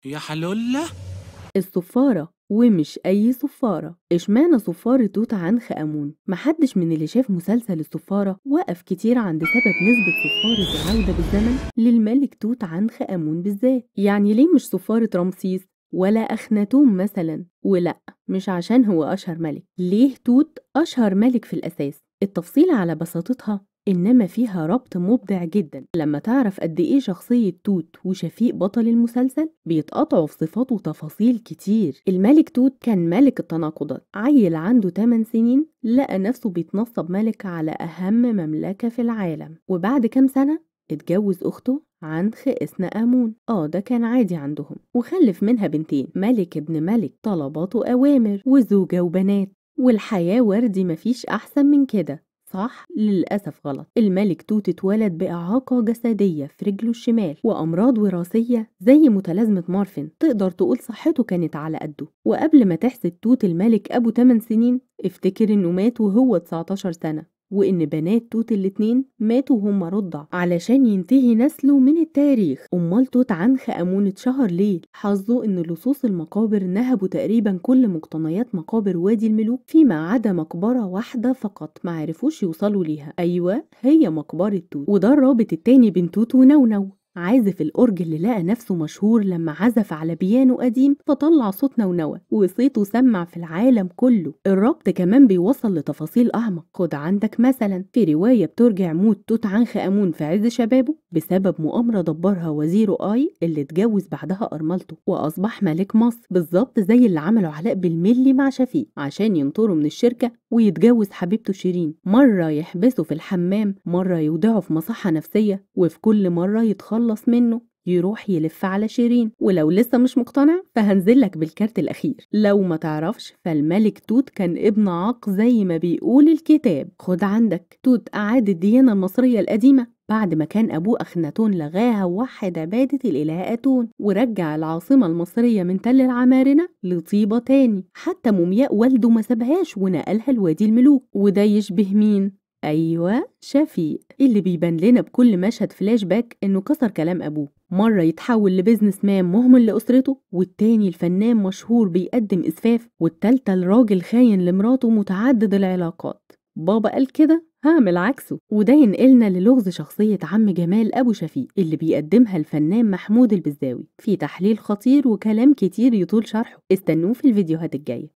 يا حلولة. الصفارة، ومش أي صفارة. إشمعنى صفارة توت عنخ آمون؟ محدش من اللي شاف مسلسل الصفارة وقف كتير عند سبب نسبة صفارة العودة بالزمن للملك توت عنخ آمون بالذات. يعني ليه مش صفارة رمسيس ولا أخناتون مثلا؟ ولا مش عشان هو أشهر ملك. ليه توت أشهر ملك في الأساس؟ التفصيل على بساطتها إنما فيها ربط مبدع جدا. لما تعرف قد إيه شخصية توت وشفيق بطل المسلسل بيتقطعوا في صفاته وتفاصيل كتير. الملك توت كان ملك التناقضات، عيل عنده 8 سنين لقى نفسه بيتنصب ملك على أهم مملكة في العالم، وبعد كام سنة اتجوز أخته عنخ اسن آمون، ده كان عادي عندهم، وخلف منها بنتين، ملك ابن ملك، طلباته أوامر وزوجة وبنات، والحياة وردي مفيش أحسن من كده. صح؟ للأسف غلط. الملك توت اتولد بإعاقة جسدية في رجله الشمال وأمراض وراثية زي متلازمة مارفن، تقدر تقول صحته كانت على قده. وقبل ما تحسد توت الملك أبو 8 سنين افتكر إنه مات وهو 19 سنة، وإن بنات توت الاتنين ماتوا وهم رضع علشان ينتهي نسله من التاريخ. أمال توت عنخ آمون اتشهر ليه؟ حظه إن لصوص المقابر نهبوا تقريبا كل مقتنيات مقابر وادي الملوك فيما عدا مقبرة واحدة فقط ما عرفوش يوصلوا ليها، أيوة هي مقبرة توت. وده الرابط التاني بين توت ونونو، عازف الأورج اللي لقى نفسه مشهور لما عزف على بيانو قديم فطلع صوت نونوة وصيته سمع في العالم كله. الربط كمان بيوصل لتفاصيل أعمق. خد عندك مثلا في رواية بترجع موت توت عنخ آمون في عز شبابه بسبب مؤامرة دبرها وزيره آي اللي اتجوز بعدها أرملته وأصبح ملك مصر، بالظبط زي اللي عمله علاء بالملي مع شفيق عشان ينطره من الشركة ويتجوز حبيبته شيرين. مرة يحبسه في الحمام، مرة يودعه في مصحة نفسية، وفي كل مرة يتخلص منه يروح يلف على شيرين. ولو لسه مش مقتنع فهنزلك بالكارت الأخير. لو ما تعرفش فالملك توت كان ابن عاق زي ما بيقول الكتاب. خد عندك توت أعاد الديانة المصرية القديمة بعد ما كان أبوه أخناتون لغاها ووحد عبادة الإله أتون، ورجع العاصمة المصرية من تل العمارنة لطيبة تاني. حتى مومياء والده ما سابهاش ونقلها لوادي الملوك. وده يشبه مين؟ أيوة شفيق، اللي بيبان لنا بكل مشهد فلاش باك إنه كسر كلام أبوه. مرة يتحول ل businessman مهمل لأسرته، والتاني الفنان مشهور بيقدم إسفاف، والتالتة الراجل خاين لمراته متعدد العلاقات. بابا قال كده هعمل عكسه. وده ينقلنا للغز شخصية عم جمال أبو شفيق اللي بيقدمها الفنان محمود البزاوي في تحليل خطير وكلام كتير يطول شرحه. استنوه في الفيديوهات الجاية.